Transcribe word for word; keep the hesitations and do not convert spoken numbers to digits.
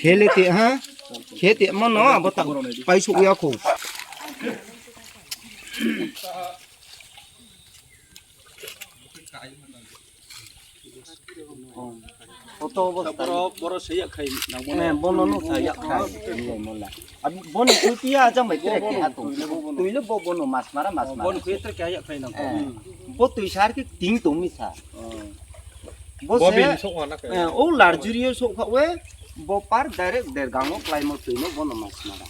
Khele te ha? Khe te mano abo ta pai suk ya kho. Koto obo boro, boro se yak khai nang bono. Eh, bono no sa yak khai. Mola. Abi bono khuti ya jang bai tere ke ato. Tuile bo bono mas mara mas mara. Bono khuti tere ke yak khai nang. Eh, bo tui sar ke ting tong mi sa. Bo se, eh, o larjurio sok kha we, bo par direct dergang o klai mo tui no bono mas mara.